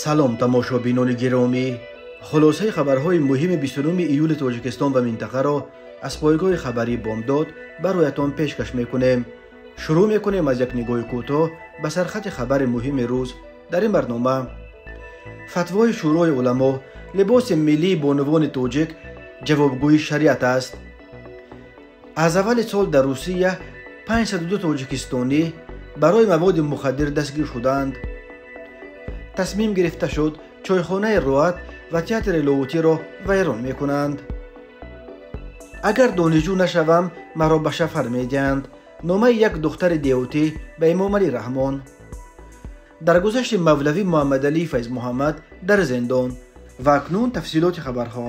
Салом, тамошобинони гиромӣ. Хулосаи хабарҳои муҳими 29 июли Тоҷикистон ва минтақаро аз пойгоҳи хабарии Бомдод бароятон пешкаш мекунем. Шурӯъ мекунем аз як нигоҳи кӯтоҳ ба сархати хабари муҳими рӯз. Дар ин барнома фатвои Шӯрои уламо: либоси миллии бонувони тоҷик ҷавобгӯи шариат аст. Аз аввали сол дар Русия 502 тоҷикистонӣ барои маводи мухаддир дастгир шуданд. Тасмим гирифта шуд, чойхонаи Роҳат ва театри Лоҳутиро вайрон мекунанд. Агар донишҷӯ нашавам, маро ба шафар медиҳанд. Номаи як духтари деҳотӣ ба Эмомалӣ Раҳмон. Даргузашти мавлавӣ Муҳаммадалӣ Файзмуҳаммад дар зиндон. Ва акнун тафсилоти хабарҳо.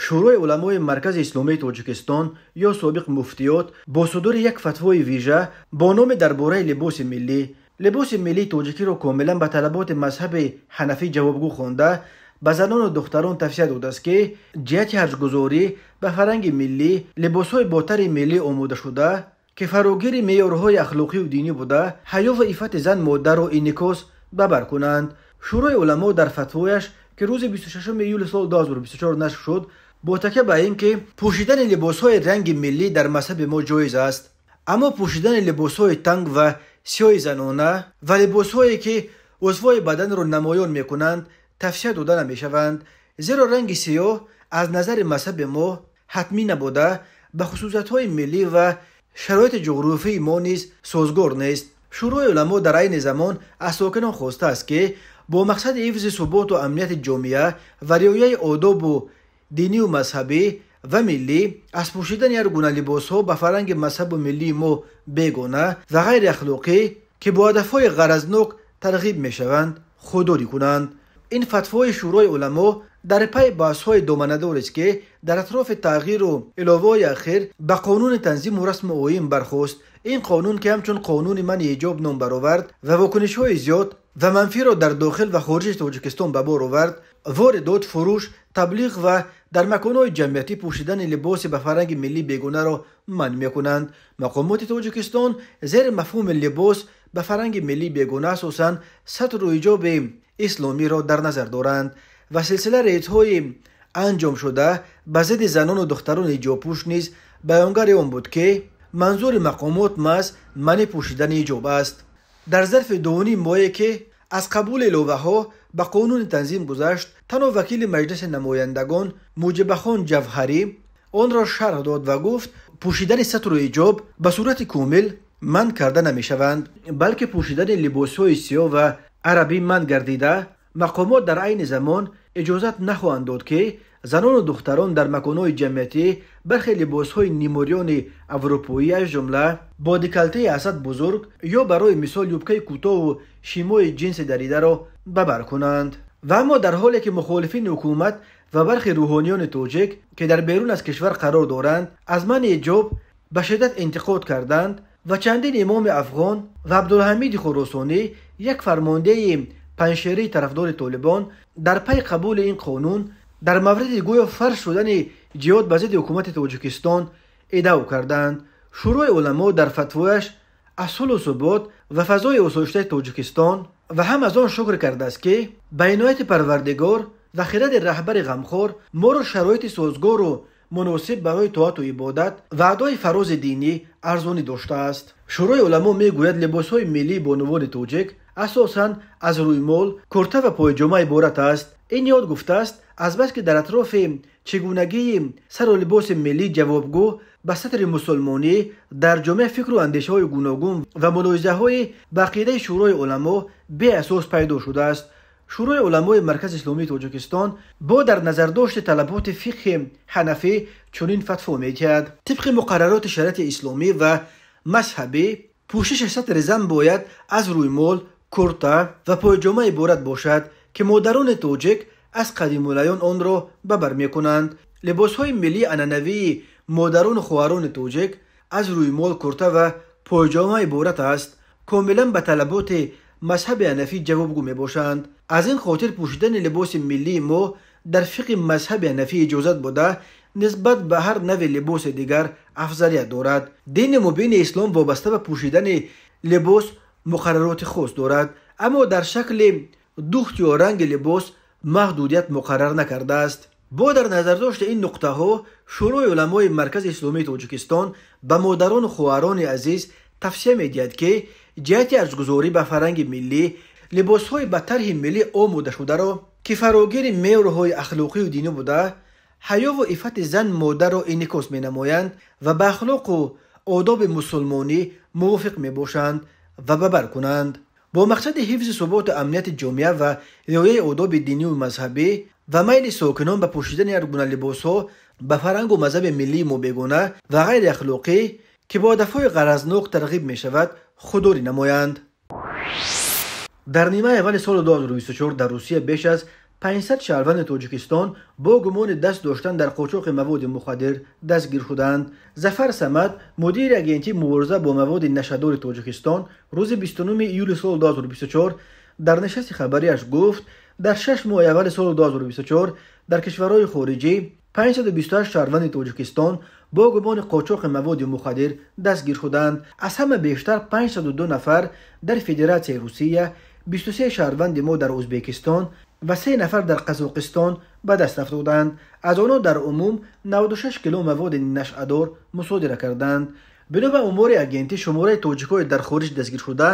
Шӯрои уламои Маркази Исломии Тоҷикистон ё собиқ муфтиёт бо судури як фатвои вижа бо номи «Дар бораи либоси миллӣ» либоси миллии тоҷикиро комилан ба талаботи мазҳаби ҳанафӣ ҷавобгӯ хонда, ба занону духтарон тавсия додааст, ки ҷиҳати ҳарҷгузорӣ ба фарҳанги миллӣ либосҳои бо тарҳи миллӣ омодашуда, ки фарогири меъёрҳои ахлоқию динӣ буда, ҳаё ва иффати зан модарро инъикос ба бар кунанд. Шӯрои уламо дар фатвояш, ки рӯзи 26 июли соли 2024 нашр шуд, бо такя ба ин ки пӯшидани либосҳои ранги миллӣ дар мазҳаби мо ҷоиз аст, аммо пӯшидани либосҳои танг ва сиёҳи занона ва либосҳое, ки узвҳои баданро намоён мекунанд, тавсия дода намешаванд, зеро ранги сиёҳ аз назари мазҳаби мо ҳатмӣ набуда, ба хусусиятҳои миллӣ ва шароити ҷуғрофии мо низ созгор нест. Шӯрои уламо дар айни замон аз сокинон хостааст, ки бо мақсади ҳифзи суботу амнияти ҷомеа ва риояи одобу динию мазҳабӣ ва миллӣ аз пӯшидани ҳар гуна либосҳо ба фарҳанги мазҳабу миллии мо бегона ва ғайриахлоқӣ, ки бо ҳадафҳои ғаразнок тарғиб мешаванд, худдорӣ кунанд. Ин фатвои Шӯрои уламо дар пайи баҳсҳои доманадорест, ки дар атрофи тағйиру иловаҳои ахир ба қонуни танзиму расму оин бархост. Ин қонун, ки ҳамчун қонуни манъи ҳиҷоб ном баровард ва вокунишҳои зиёд ва манфиро дар дохил ва хориҷи Тоҷикистон ба бор овард, воридот, фурӯш, таблиғ ва дар маконҳои ҷамъиятӣ пӯшидани либоси ба фарҳанги миллӣ бегонаро манъ мекунанд. Мақомоти Тоҷикистон зери мафҳуми либос ба фарҳанги миллӣ бегона асосан сатру ҳиҷоби исломиро дар назар доранд ва силсила рейдҳои анҷомшуда ба зидди занону духтарони ҳиҷобпӯш низ баёнгари он буд, ки манзури мақомот маҳз манъи пӯшидани ҳиҷоб аст. Дар зарфи 2,5 моҳе, ки аз қабули иловаҳо ба қонуни танзим гузашт, танҳо вакили Маҷлиси намояндагон Муҷибахон Ҷавҳарӣ онро шарҳ дод ва гуфт, пӯшидани сатру ҳиҷоб ба сурати комил манъ карда намешаванд, балки пӯшидани либосҳои сиёҳ ва арабӣ манъ гардида, мақомот дар айни замон иҷозат нахоҳанд дод, ки занону духтарон дар маконҳои ҷамъиятӣ бархе либосҳои нимурёни аврупоӣ, аз ҷумла бо деколтаи асад бузург ё барои мисол юбкаи кӯтоҳу шимои ҷинси даридаро ба бар кунанд. Ва аммо дар ҳоле ки мухолифини ҳукумат ва бархе рӯҳониёни тоҷик, ки дар берун аз кишвар қарор доранд, аз манъи ҳиҷоб ба шиддат интиқод карданд ва чандин имоми афғон ва Абдулҳамиди Хуросонӣ, як фармондеҳи панҷшерии тарафдори Толибон, дар пайи қабули ин қонун дар мавриди гӯё фарз шудани ҷиҳод ба зидди ҳукумати Тоҷикистон иддао карданд, Шӯрои уламо дар фатвояш аз сулҳу субот ва фазои осоиштаи Тоҷикистон ва ҳам аз он шукр кардааст, ки ба инояти Парвардигор ва хиради раҳбари ғамхор моро шароити созгору муносиб барои тоату ибодат ва адои фарози динӣ арзонӣ доштааст. Шӯрои уламо мегӯяд, либосҳои миллии бонувони тоҷик асосан аз рӯймол, курта ва пойҷома иборат аст. Ин ёд гуфтааст, азбаски дар атрофи чигунагии сару либоси миллӣ ҷавобгӯ ба сатри мусулмонӣ дар ҷомеа фикру андешаҳои гуногун ва мулоҳизаҳои ба ақидаи Шӯрои уламо беасос пайдо шудааст, Шӯрои уламои Маркази Исломии Тоҷикистон бо дар назардошти талаботи фиқҳи ҳанафӣ чунин фатво медиҳад: тибқи муқаррароти шариати исломӣ ва мазҳабӣ, пӯшиши сатри зан бояд аз рӯймол, курта ва пойҷома иборат бошад, ки модарони тоҷик аз қадимулайён онро ба бар мекунанд. Либосҳои миллии анъанавии модарону хоҳарони тоҷик аз рӯймол, курта ва пойҷома иборат аст, комилан ба талаботи мазҳаби ҳанафӣ ҷавобгӯ мебошанд. Аз ин хотир пӯшидани либоси миллии мо дар фиқҳи мазҳаби ҳанафӣ иҷозат буда, нисбат ба ҳар навъи либоси дигар афзалият дорад. Дини мубини ислом вобаста ба пӯшидани либос муқаррароти хос дорад, аммо дар шакли духт ё ранги либос маҳдудият муқаррар накардааст. Бо дар назардошти ин нуқтаҳо, Шӯрои уламои Маркази Исломии Тоҷикистон ба модарону хоҳарони азиз тавсия медиҳад, ки ҷиҳати арҷгузорӣ ба фарҳанги миллӣ либосҳои ба тарҳи миллӣ омодашударо, ки фарогири меъёрҳои ахлоқию динӣ буда, ҳаёву иффати зан модарро инъикос менамоянд ва ба ахлоқу одоби мусулмонӣ мувофиқ мебошанд ва ба бар кунанд. Бо мақсади ҳифзи суботу амнияти ҷомеа ва риояи одоби динию мазҳабӣ ва майли сокинон ба пӯшидани ҳар гуна либосҳо ба фарҳангу мазҳаби миллии мо бегона ва ғайриахлоқӣ, ки бо ҳадафҳои ғаразнок тарғиб мешавад, худдорӣ намоянд. Дар нимаи аввали соли 2024 дар Русия беш аз 500 шаҳрванди Тоҷикистон бо гумони даст доштан дар қочоқи маводи мухаддир дастгир шуданд. Зафар Самад, мудири агентии мубориза бо маводи нашъадори Тоҷикистон, рӯзи 29 июли соли 2024 дар нишасти хабарияш гуфт, дар 6 моҳи аввали соли 2024 дар кишварҳои хориҷӣ 528 шаҳрванди Тоҷикистон бо гумони қочоқи маводи мухаддир дастгир шуданд. Аз ҳама бештар 502 нафар дар Федератсияи Русия, 23 шаҳрванди мо дар Ӯзбекистон ва 3 нафар дар Қазоқистон ба даст афтоданд. Аз онҳо дар умум 96 кило маводи нашъадор мусодира карданд. Бино ба омори агентӣ, шумораи тоҷикҳои дар хориҷ дастгиршуда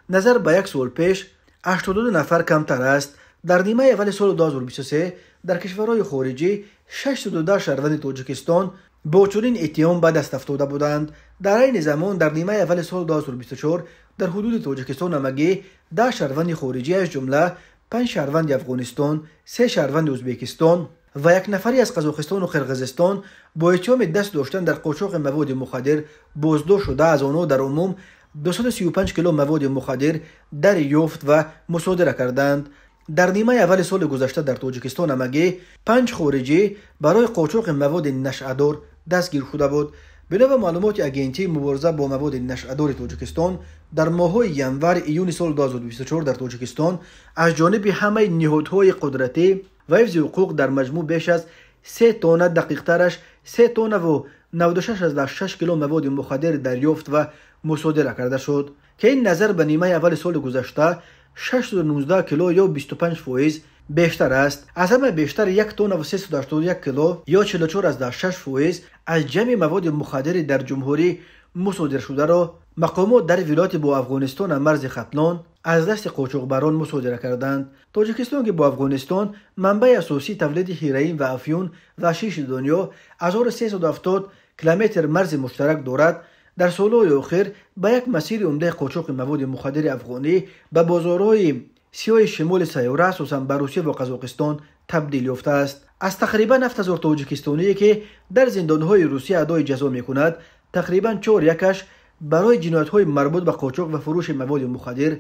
назар ба як сол пеш 82 нафар камтар аст. Дар нимаи аввали соли 2023 дар кишварҳои хориҷӣ 610 шаҳрванди Тоҷикистон бо чунин иттиҳом ба даст афтода буданд. Дар айни замон дар нимаи аввали соли 2024 дар ҳудуди Тоҷикистон ҳамагӣ 10 шаҳрванди хориҷӣ, аз ҷумла 5 шаҳрванди Афғонистон, 3 шаҳрванди Ӯзбекистон ва як нафари аз Қазоқистону Қирғизистон бо иттиҳоми даст доштан дар қочоқи маводи мухаддир боздошт шуда, аз онҳо дар умум 235 кило маводи мухаддир дарёфт ва мусодира карданд. Дар нимаи аввали соли гузашта дар Тоҷикистон ҳамагӣ 5 хориҷӣ барои қочоқи маводи нашъадор дастгир шуда буд. Бино ба маълумоти агентии мубориза бо маводи нашъадори Тоҷикистон, дар моҳҳои январ-июни соли 2024 дар Тоҷикистон аз ҷониби ҳамаи ниҳодҳои қудратӣ ва ҳифзи ҳуқуқ дар маҷмӯъ беш аз 3 тонна, дақиқтараш 3 тоннаву 96,6 кило маводи мухаддир дарёфт ва мусодира карда шуд, ки ин назар ба нимаи аввали соли гузашта 619 кило ё 25% бештар аст. Аз ҳама бештар 1 тонна 381 кило ё 44,6% аз ҷамъи маводи мухаддири дар ҷумҳурӣ мусодирашударо мақомот дар вилояти бо Афғонистон марзи Хатлон аз дасти қочоқбарон мусодира карданд. Тоҷикистон, ки бо Афғонистон манбаи асосии тавлиди ҳероин ва афюн ва шиши дунё 1370 километр марзи муштарак дорад, дар солҳои охир ба як масири умдаи қочоқи маводи мухаддири афғонӣ ба бозорҳои сиёҳи шимоли сайёра, асосан ба Русия ва Қазоқистон табдил ёфтааст. Аз тақрибан 7000 тоҷикистоние, ки дар зиндонҳои Русия адои ҷазо мекунад, тақрибан 4/1 барои ҷиноятҳои марбут ба қочоқ ва фурӯши маводи мухаддир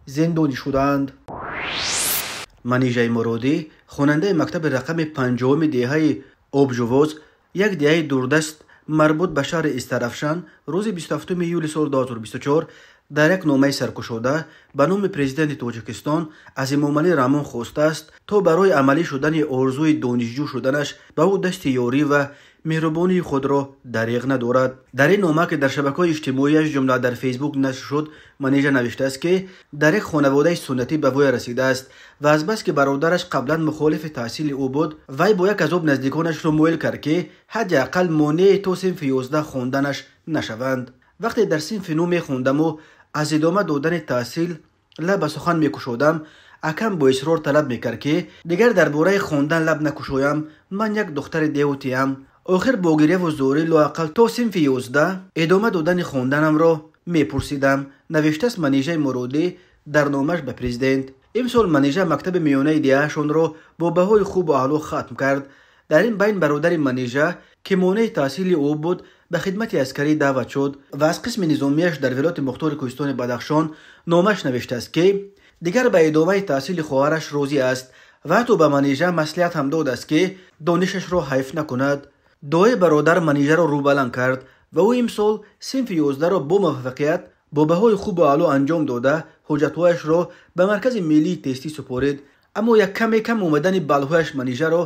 зиндонӣ шудаанд. Манижаи Муродӣ, хонандаи мактаби рақами 50-уми деҳаи Обжувоз, як деҳаи дурдаст марбут ба шаҳри Истарафшан, рӯзи 27 июли соли 2024 дар як номаи саркушода ба номи президенти Тоҷикистон аз Эмомалӣ Раҳмон хостааст, то барои амалӣ шудани орзуи донишҷӯ шуданаш ба ӯ дасти ёрӣ ва меҳрубонии худро дариғ надорад. Дар ин нома, ки дар шабакаҳои иҷтимоӣ, аз ҷумла дар Фейсбук нашр шуд, Манижа навиштааст, ки дар як хонаводаи суннатӣ ба воя расидааст ва азбаски бародараш қаблан мухолифи таҳсили ӯ буд, вай бо як азоб наздиконашро моил кард, ки ҳадди ақал монеи то синфи 11 хонданаш нашаванд. Вақте дар синфи 9 мехондаму аз идома додани таҳсил лаб ба сухан мекушодам, акам бо исрор талаб мекард, ки дигар дар бораи хондан лаб накушоям. Ман як духтари деҳотиям. Охир бо гиряву зорӣ лоақал то синфи 11 идома додани хонданамро мепурсидам, навиштааст Манижаи Муродӣ дар номаш ба президент. Имсол Манижа мактаби миёнаи деҳаашонро бо баҳои хубу аъло хатм кард. Дар ин байн бародари Манижа, ки монеи таҳсили ӯ буд, ба хидмати аскарӣ даъват шуд ва аз қисми низомияш дар вилояти мухтори кӯҳистони Бадахшон номаш навиштааст, ки дигар ба идомаи таҳсили хоҳараш розӣ аст ва ҳатто ба Манижа маслиҳат ҳам додааст, ки донишашро ҳайф накунад. Дуои бародар Манижаро рӯбаланд кард ва ӯ имсол синфи 11-ро бо муваффақият бо баҳои хубу аъло анҷом дода, ҳуҷҷатҳояшро ба маркази миллии тестӣ супорид. Аммо як каме кам омадани баллҳояш Манижаро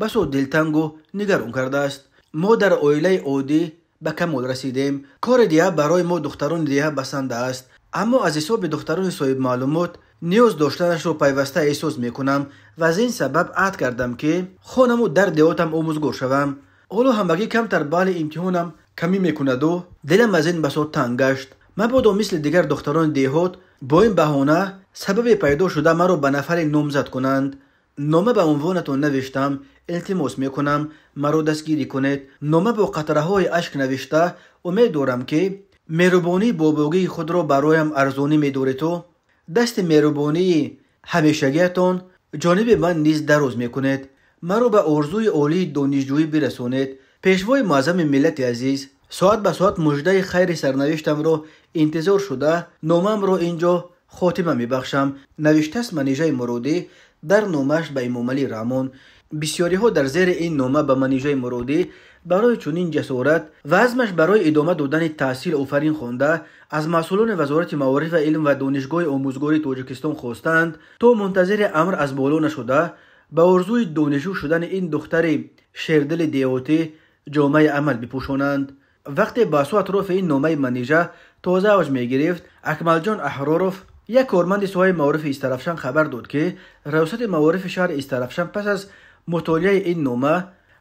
басо дилтангу нигарон кардааст. Мо дар оилаи оддӣ ба камол расидем. Кори деҳа барои мо духтарони деҳа басанда аст. Аммо аз ҳисоби духтарони соҳибмаълумот ниёз доштанашро пайваста эҳсос мекунам ва аз ин сабаб аҳд кардам, ки хонаму дар деҳотам омӯзгор шавам. Ҳоло ҳамагӣ камтар балли имтиҳонам камӣ мекунаду дилам аз ин басо танг гашт. Мабодо мисли дигар духтарони деҳот бо ин баҳона сабаби пайдо шуда маро ба нафаре номзад кунанд. Нома ба унвонатон навиштам, илтимос мекунам, маро дастгирӣ кунед. Нома бо қатраҳои ашк навишта, умед дорам, ки меҳрубонии бобогии худро бароям арзонӣ медореду дасти меҳрубонии ҳамешагиатон ҷониби ман низ дароз мекунед. Маро ба орзуи олии донишҷӯӣ бирасонед. Пешвои муаззами миллати азиз, соат ба соат муждаи хайри сарнавиштамро интизор шуда, номаамро ин ҷо хотима мебахшам. Навиштааст Манижаи Муродӣ дар номааш ба Эмомалӣ Раҳмон. Бисёриҳо дар зери ин нома ба Манижаи Муродӣ барои чунин ҷасорат ва азмаш барои идома додани таҳсил офарин хонда, аз масъулони Вазорати маориф ва илм ва Донишгоҳи омӯзгории Тоҷикистон хостаанд, то мунтазири амр аз боло нашуда, ба орзуи донишҷӯ шудани ин духтари шердили деҳотӣ ҷомаи амал бипӯшонанд. Вақте баҳсҳо атрофи ин номаи Манижа тоза авҷ мегирифт, Акмалҷон Аҳроров, як корманди соҳаи маорифи Истарафшан, хабар дод, ки Раёсати маорифи шаҳри Истарафшан пас аз мутолиаи ин нома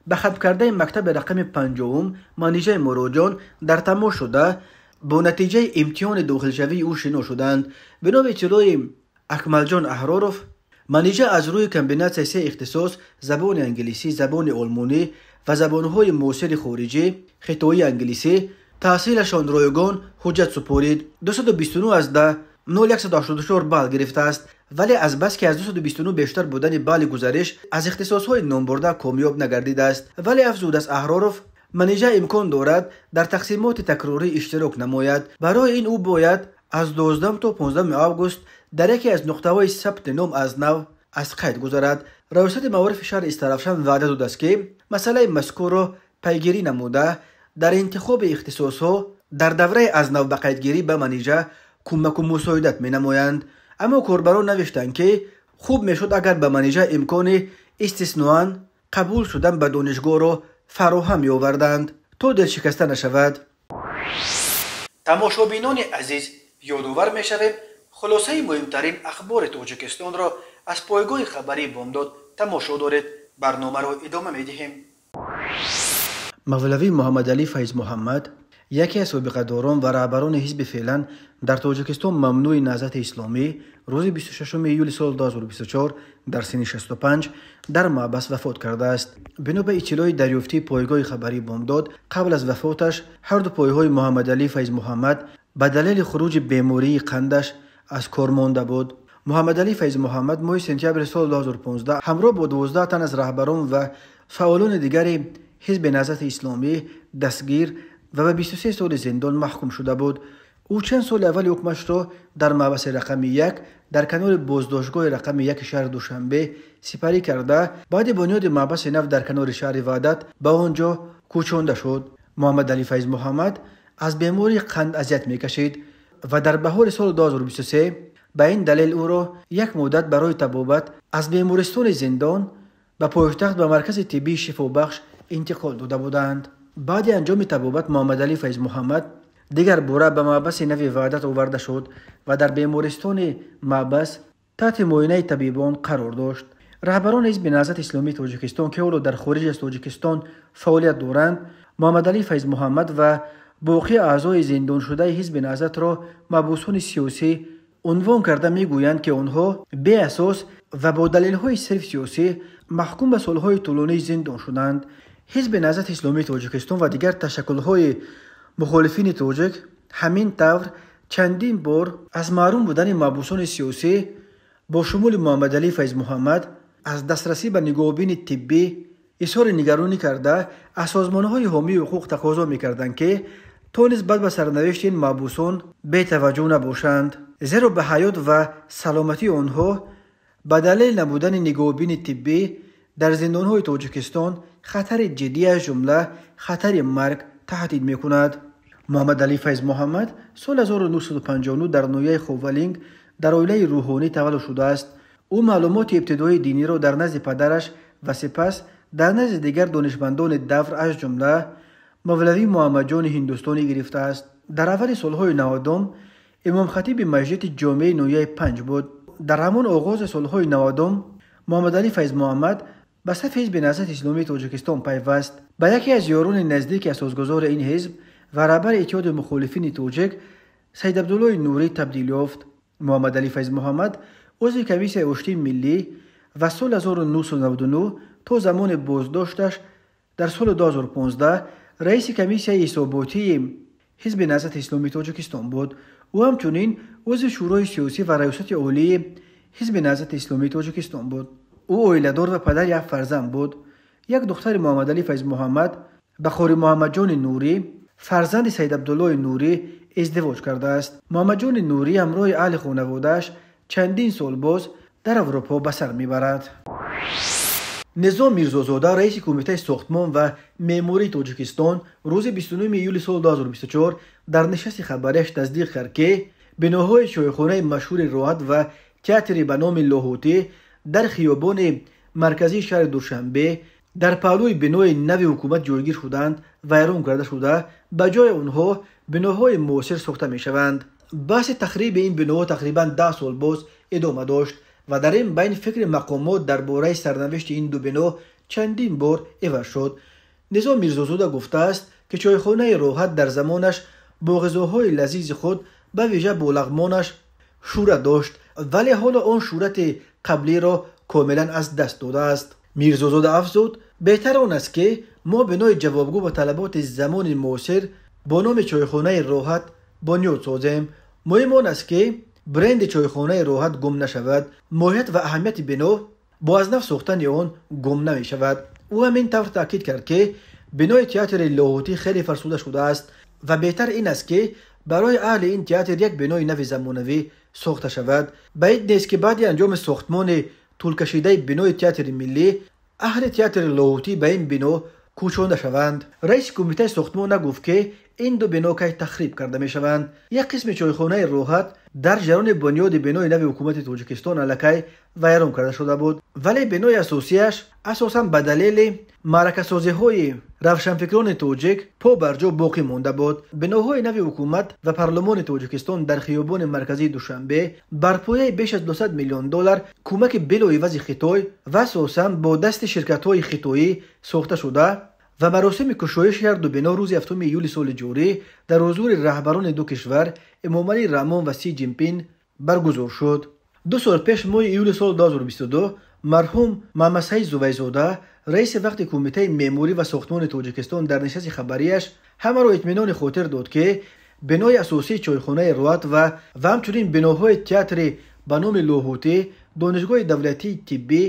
ба хатмкардаи мактаби рақами 50-ум Манижаи Муродҷон дар тамос шуда, бо натиҷаи имтиҳони дохилшавии ӯ шино шуданд. Бино ба иттилои Акмалҷон Аҳроров, Манижа аз рӯи комбинатсияи се ихтисос: забони англисӣ, забони олмонӣ ва забонҳои муосири хориҷӣ, хитоии англисӣ, таҳсилашон ройгон ҳуҷҷат супорид. 229 аз 10,0184 балл гирифтааст, вале азбаски аз 229 бештар будани балли гузариш аз ихтисосҳои номбурда комёб нагардидааст. Вале, афзудааст Аҳроров, Манижа имкон дорад дар тақсимоти такрорӣ иштирок намояд. Барои ин ӯ бояд аз 12 то 15 август дар яке аз нуқтаҳои сабти ном аз нав аз қайд гузарад. Раёсати маорифи шаҳри Истарафшан ваъда додааст, ки масъалаи мазкурро пайгирӣ намуда, дар интихоби ихтисосҳо дар давраи аз нав ба қайдгирӣ ба Манижа кӯмаку мусоидат менамоянд. Аммо корбарон навиштанд, ки хуб мешуд, агар ба Манижа имкони истисноан қабул шудан ба донишгоҳро фароҳам меоварданд, то дилшикаста нашавад. Тамошобинони азиз, ёдовар мешавем, хулосаи муҳимтарин ахбори Тоҷикистонро аз пойгоҳи хабарии Бомдод тамошо доред. Барномаро идома медиҳем. Мавлавӣ Муҳаммадалӣ Файзмуҳаммад, яке аз собиқадорон ва раҳбарони ҳизби феълан дар Тоҷикистон мамнӯи Наҳзати Исломӣ, рӯзи 26 июли соли 2024 дар синни 65 дар маҳбас вафот кардааст. Бино ба иттилои дарёфтии пойгоҳи хабарии Бомдод, қабл аз вафоташ ҳарду пойҳои Муҳаммадалӣ Файзмуҳаммад ба далели хуруҷи бемории қандаш аз кор монда буд. Муҳаммадалӣ Файзмуҳаммад моҳи сентябри соли 2015 ҳамроҳ бо 12 тан аз раҳбарон ва фаъолони дигари ҳизби Наҳзати Исломӣ дастгир ва ба 23 соли зиндон маҳкум шуда буд. Ӯ чанд соли аввали ҳукмашро дар маҳбаси рақами 1 дар канори боздоштгоҳи рақами 1 шаҳри Душанбе сипарӣ карда, баъди бунёди маҳбаси нав дар канори шаҳри Ваҳдат ба он ҷо кӯчонда шуд. Муҳаммадалӣ Файзмуҳаммад аз бемории қанд азият мекашид ва дар баҳори соли 2023 ба ин далел ӯро як муддат барои табобат аз бемористони зиндон ба пойтахт ба маркази тиббии шифобахш интиқол дода буданд. Баъди анҷоми табобат Муҳаммадалӣ Файзмуҳаммад дигар бора ба маҳбаси нави Ваҳдат оварда шуд ва дар бемористони маҳбас таҳти муоинаи табибон қарор дошт. Раҳбарони ҳизби Наҳзати Исломии Тоҷикистон, ки ҳоло дар хориҷ аз Тоҷикистон фаъолият доранд, Муҳаммадалӣ Файзмуҳаммад ва боқии аъзои зиндоншудаи ҳизби Наҳзатро маҳбусони сиёсӣ унвон карда мегӯянд, ки онҳо беасос ва бо далелҳои сирф сиёсӣ маҳкум ба солҳои тӯлонии зиндон шуданд. Ҳизби Наҳзати Исломии Тоҷикистон ва дигар ташаккулҳои мухолифини тоҷик ҳамин тавр чандин бор аз маҳрум будани маҳбусони сиёсӣ бо шумули Муҳаммадалӣ Файзмуҳаммад аз дастрасӣ ба нигоҳубини тиббӣ изҳори нигаронӣ карда, аз созмонҳои ҳомии ҳуқуқ тақозо мекарданд, ки то нисбат ба сарнавишти ин маҳбусон бетаваҷҷӯҳ набошанд, зеро ба ҳаёт ва саломатии онҳо ба далели набудани нигоҳубини тиббӣ дар зиндонҳои Тоҷикистон хатари ҷиддӣ, аз ҷумла хатари марг таҳдид мекунад. Муҳаммадалӣ Файзмуҳаммад соли 1959 дар ноҳияи Ховалинг дар оилаи рӯҳонӣ таваллуд шудааст. Ӯ маълумоти ибтидоии диниро дар назди падараш ва сипас дар назди дигар донишмандони давр, аз ҷумла Мавлавӣ Муҳаммадҷони Ҳиндустонӣ гирифтааст. Дар аввали солҳои 90 имомхатиби масҷиди ҷомеи ноҳияи Панҷ буд. Дар ҳамон оғози солҳои 90 Муҳаммадалӣ Файзмуҳаммад ба сафи Ҳизби Наҳзати Исломии Тоҷикистон пайваст. Ба яке аз ёрони наздики асосгузори ин ҳизб ва раҳбари Иттиҳоди мухолифини тоҷик Саид Абдуллои Нурӣ табдил ёфт. Муҳаммадалӣ Файзмуҳаммад узви комиссияи оштии миллӣ ва соли 1999 то замони боздошташ дар соли 2015 раиси комиссияи ҳисоботии Ҳизби Наҳзати Исломии Тоҷикистон буд. Ӯ ҳамчунин узви Шӯрои сиёсӣ ва Раёсати олии Ҳизби Наҳзати Исломии Тоҷикистон буд. Ӯ оиладор ва падари як фарзанд буд. Як духтари Муҳаммадалӣ Файзмуҳаммад ба Қори Муҳаммадҷони Нурӣ, фарзанди Саид Абдуллои Нурӣ, издивоҷ кардааст. Муҳаммадҷони Нурӣ ҳамроҳи аҳли хонаводааш чандин сол боз дар Аврупо ба сар мебарад. Низом Мирзозода, раиси Кумитаи сохтмон ва меъмории Тоҷикистон, рӯзи 29 июли соли 2024 дар нишасти хабарияш тасдиқ кард, ки биноҳои чойхонаи машҳури Роҳат ва театри ба номи Лоҳутӣ дар хиёбони марказии шаҳри Душанбе дар паҳлӯи бинои нави ҳукумат ҷойгир шуданд, вайрон карда шуда, ба ҷои онҳо биноҳои муосир сохта мешаванд. Баҳси тахриби ин биноҳо тақрибан 10 сол боз идома дошт ва дар ин байн фикри мақомот дар бораи сарнавишти ин ду бино чандин бор иваз шуд. Низом Мирзозода гуфтааст, ки чойхонаи Роҳат дар замонаш бо ғизоҳои лазизи худ, ба вижа бо лағмонаш шӯҳрат дошт, вале ҳоло он шӯҳрати қаблиро комилан аз даст додааст. Мирзозода афзуд, беҳтар он аст, ки мо бинои ҷавобгӯ ба талаботи замони муосир бо номи чойхонаи Роҳат бунёд созем. Муҳим он аст, ки бренди чойхонаи Роҳат гум нашавад, моҳият ва аҳамияти бино бо аз нав сохтани он гум намешавад. Ӯ ҳамин тавр таъкид кард, ки бинои театри Лоҳутӣ хеле фарсуда шудааст ва беҳтар ин аст, ки барои аҳли ин театр як бинои нави замонавӣ сохта шавад. Баъид нест, ки баъди анҷоми сохтмони тӯлкашидаи бинои театри миллӣ аҳли театри Лоҳутӣ ба ин бино кӯчонда шаванд. Раиси кумитаи сохтмон нагуфт, ки ин ду бино кай тахриб карда мешаванд. Як қисми чойхонаи Роҳат дар ҷараёни бунёди бинои нави ҳукумати Тоҷикистон аллакай вайрон карда шуда буд, вале бинои асосияш асосан ба далели маъракасозиҳои равшанфикрони тоҷик по бар ҷо боқӣ монда буд. Биноҳои нави ҳукумат ва парлумони Тоҷикистон дар хиёбони марказии Душанбе бар пояи беш аз 200 миллион доллар кӯмаки билоивази Хитой ва асосан бо дасти ширкатҳои хитоӣ сохта шуда ва маросими кушоиши ҳар ду бино рӯзи 7 июли соли ҷорӣ дар ҳузури раҳбарони ду кишвар Эмомалӣ Раҳмон ва Си Ҷинпин баргузор шуд. 2 сол пеш, моҳи июли соли 2022, марҳум Муҳаммадсаид Зувайзода, раиси вақти Кумитаи меъморӣ ва сохтмони Тоҷикистон, дар нишасти хабарияш ҳамаро итминони хотир дод, ки бинои асосии чойхонаи Роҳат ва ҳамчунин биноҳои театри ба номи Лоҳутӣ, Донишгоҳи давлатии тиббӣ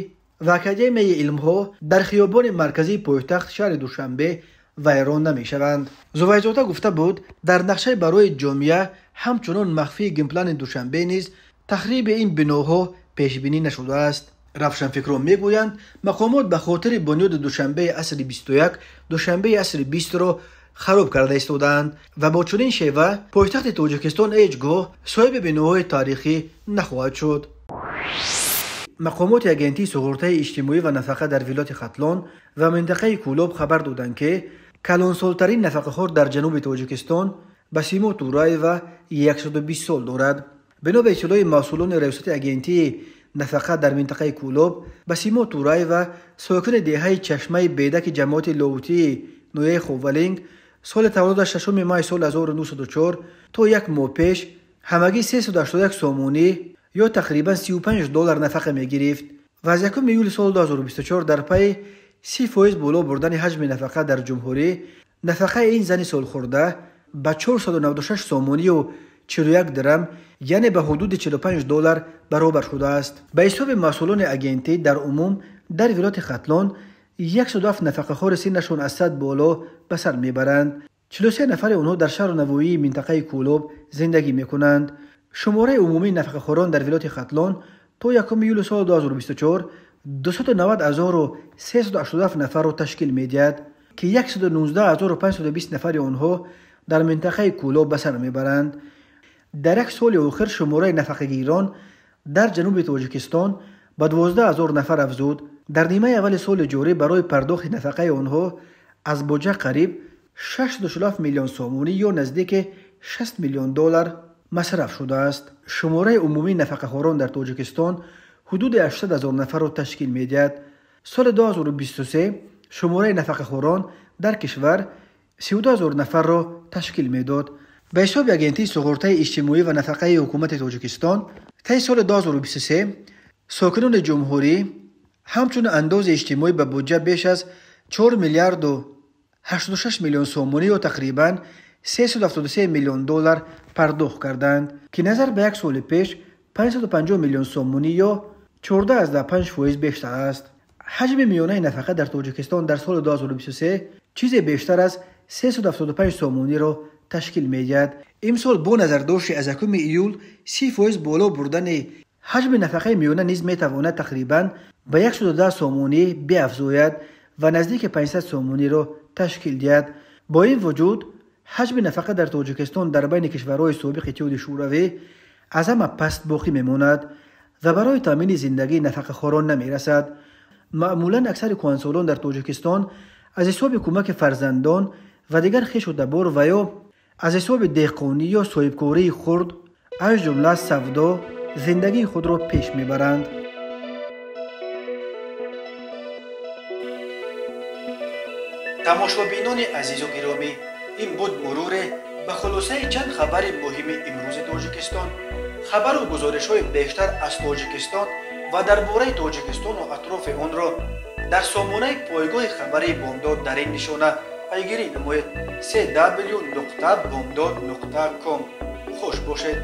ва Академияи илмҳо дар хиёбони марказии пойтахт шаҳри Душанбе вайрон намешаванд. Зувайзода гуфта буд, дар нақшаи барои ҷомеа ҳамчунон махфии генплани Душанбе низ тахриби ин биноҳо пешбинӣ нашудааст. Равшанфикрон мегӯянд, мақомот ба хотири бунёди Душанбеи асри 21 Душанбеи асри 20-ро хароб карда истодаанд ва бо чунин шева пойтахти Тоҷикистон ҳеҷ гоҳ соҳиби биноҳои таърихӣ нахоҳад шуд. Мақомоти агентии суғуртаи иҷтимоӣ ва нафақа дар вилояти Хатлон ва минтақаи Кӯлоб хабар доданд, ки калонсолтарин нафақахӯр дар ҷануби Тоҷикистон Басимо Тураева 120 сол дорад. Бино ба иттилои масъулони раёсати агентии нафақа дар минтақаи Кӯлоб, Басимо Тураева сокини деҳаи Чашмаи Бедаки ҷамоати Лоҳутии ноҳияи Ховалинг соли таваллудаш 6 май соли 1904 то як моҳ пеш ҳамагӣ 381 сомонӣ ё тақрибан 35 доллар нафақа мегирифт ва аз 1 июли соли 2024 дар пайи 30% боло бурдани ҳаҷми нафақа дар ҷумҳурӣ нафақаи ин зани солхӯрда ба 496 сомонию 41 дирам, яъне ба ҳудуди 45 доллар баробар шудааст. Ба ҳисоби масъулони агентӣ дар умум дар вилояти Хатлон 107 нафақахӯри синнашон аз 100 боло ба сар мебаранд. 43 нафари онҳо дар шаҳру навоии минтақаи Кӯлоб зиндагӣ мекунанд. Шумораи умумии нафақахӯрон дар вилояти Хатлон то 1 июли соли 2024 290 387 нафарро ташкил медиҳад, ки 119 520 нафари онҳо дар минтақаи Кӯлоб ба сар мебаранд. Дар як соли охир шумораи нафақагирон дар ҷануби Тоҷикистон ба 12 000 нафар афзуд. Дар нимаи аввали соли ҷорӣ барои пардохти нафақаи онҳо аз буҷа қариб 647 миллион сомонӣ ё наздики 60 миллион доллар масраф шудааст. Шумораи умумии нафақахӯрон дар Тоҷикистон ҳудуди 800 ҳазор нафарро ташкил медиҳад. Соли 2023 шумораи нафақахӯрон дар кишвар 32 ҳазор нафарро ташкил медод. Ба ҳисоби Агентии суғуртаи иҷтимоӣ ва нафақаи ҳукумати Тоҷикистон, таи соли 2023 сокинони ҷумҳурӣ ҳамчун андози иҷтимоӣ ба буҷа беш аз 4 миллиарду 86 миллион сомонӣ ё тақрибан 373 миллион доллар пардохт карданд, ки назар ба як соли пеш 550 миллион сомонӣ ё 14,5% бештар аст. Ҳаҷми миёнаи нафақа дар Тоҷикистон дар соли 2023 чизе бештар аз 375 сомониро ташкил медиҳад. Имсол бо назардошти аз 1 июл 30% боло бурдани ҳаҷми нафақаи миёна низ метавонад тақрибан ба 110 сомонӣ биафзояд ва наздики 500 сомониро ташкил диҳад. Бо ин вуҷуд ҳаҷми нафақа дар Тоҷикистон дар байни кишварҳои собиқ Иттиҳоди Шӯравӣ аз ҳама паст боқӣ мемонад ва барои таъмини зиндагии нафақахӯрон намерасад. Маъмулан аксари кӯҳансолон дар Тоҷикистон аз ҳисоби кӯмаки фарзандон ва дигар хешу табор ва ё аз ҳисоби деҳқонӣ ё соҳибкории хурд, аз ҷумла савдо, зиндагии худро пеш мебаранд. Тамошобинони азизу гиромӣ, ин буд муруре ба хулосаи чанд хабари муҳими имрӯзи Тоҷикистон. Хабару гузоришҳои бештар аз Тоҷикистон ва дар бораи Тоҷикистону атрофи онро дар сомонаи пойгоҳи хабарии Бомдод дар ин нишона пайгирӣ намоед: cw.bomdod.com. Хуш бошед.